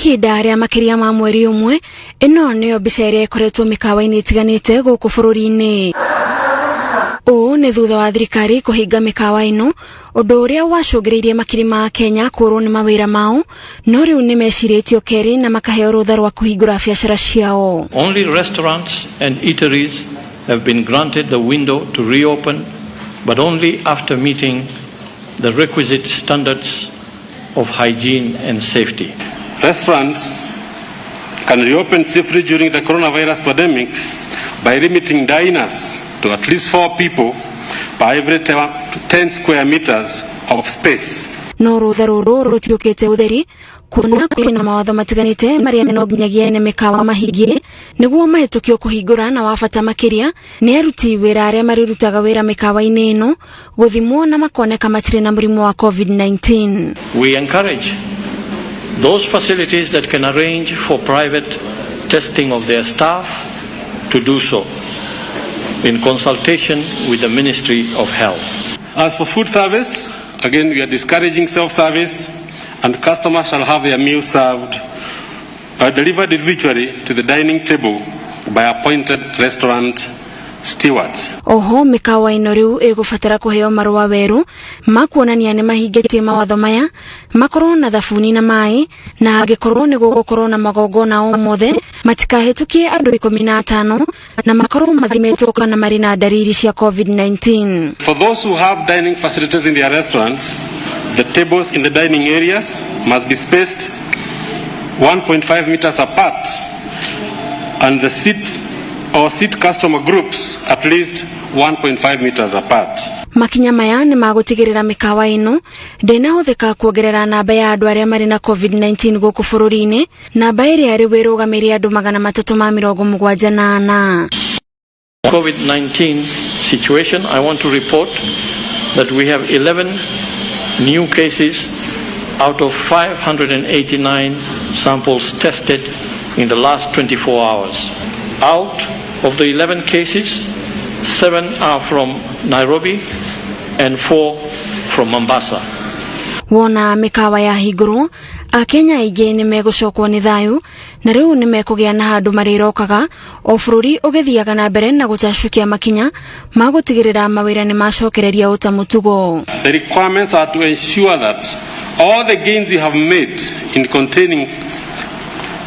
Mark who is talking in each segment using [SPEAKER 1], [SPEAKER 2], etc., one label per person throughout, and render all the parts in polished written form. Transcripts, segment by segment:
[SPEAKER 1] Ihinda rĩa makĩria ma mweri ũmwe, ĩno nĩyo mbica ĩrĩa ĩkoretwo mĩkawa-inĩ ĩtiganĩte gũkũ bũrũri-inĩ. Ũũ nĩ thutha wa thirikari kũhinga mĩkawa ĩno, ũndũ ũrĩa wacũngĩrĩirie makiri ma Kenya kũrwo nĩ mawĩra mao, no rĩu nĩ mecirĩtio kerĩ na makaheo rũtha rwa kũhingũra biacara ciao.
[SPEAKER 2] Only restaurants and eateries have been granted the window to reopen, but only after meeting the requisite standards of hygiene and safety.
[SPEAKER 3] Restaurants can reopen safely during the coronavirus pandemic by limiting diners to at least four people per every 10 square meters of space.
[SPEAKER 1] No rũtha rũrũ rũtiũkĩte ũtheri, kuona kũrĩ na mawatho matiganĩte marĩa no nginyagia ene mĩkawa mahingie nĩguo mahĩtũkio kũhingũra, na wa bata makĩria nĩ aruti wĩra arĩa marĩrutaga wĩra mĩkawa-inĩ ĩno gũthimwo na makoneka matirĩ na mũrimũ wa COVID-19.
[SPEAKER 2] We encourage those facilities that can arrange for private testing of their staff to do so in consultation with the Ministry of Health.
[SPEAKER 3] As for food service, again, we are discouraging self-service, and customers shall have their meals served or delivered individually to the dining table by appointed restaurant stewards.
[SPEAKER 1] Oho mĩkawa ĩno rĩu ĩgũbatara kũheo marũa werũ ma kuonania nĩ mahingĩtie mawatho maya, makorwo na thabuni na maĩ, na angĩkorwo nĩ gũgũkorwo na magongona o mothe matikahĩtũkie andũ 15 na makorwo mathimĩtwo kana marĩ na ndariri cia COVID-19.
[SPEAKER 3] For those who have dining facilities in their restaurants, the tables in the dining areas must be spaced 1.5 meters apart and the seat or seat customer groups at least 1.5 meters apart.
[SPEAKER 1] Makinya maya nĩ magũtigĩrĩra mĩkawa ĩno ndĩnahũthĩka kuongerera namba ya andũ arĩa marĩ na COVID-19 gũkũ bũrũri-inĩ, namba ĩrĩa rĩu ĩrũgamĩrĩire andũ 374.
[SPEAKER 2] COVID-19 situation, I want to report that we have 11 new cases out of 589 samples tested in the last 24 hours. Out of the 11 cases, 7 are from Nairobi and 4 from Mombasa.
[SPEAKER 1] Wona mĩkawa yahingũrwo, Akenya aingĩ nĩ megũcokwo nĩ thayũ na rĩu nĩ mekũgĩa na handũ marĩrokaga o bũrũri ũgĩthiaga na mbere na gũtacukia makinya ma gũtigĩrĩra mawĩra nĩ macokereria ũta mũtugo.
[SPEAKER 3] The requirements are to ensure that all the gains you have made in containing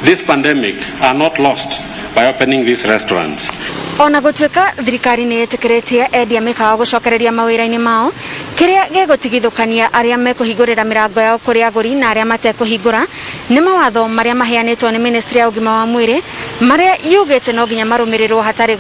[SPEAKER 3] this pandemic are not lost by opening these restaurants.
[SPEAKER 1] Ona gũtuĩka thirikari nĩ ĩtĩkĩrĩtie endia mĩkawa gũcokereria mawĩra-inĩ mao, kĩrĩa gĩgũtigithũkania arĩa mekũhingũrĩra mĩrango yao kũrĩ agũri na arĩa matekũhingũra nĩ mawatho marĩa maheanĩtwo nĩ ministry ya ũgima wa mwĩrĩ, marĩa yugĩte no nginya marũmĩrĩrwo hatarĩ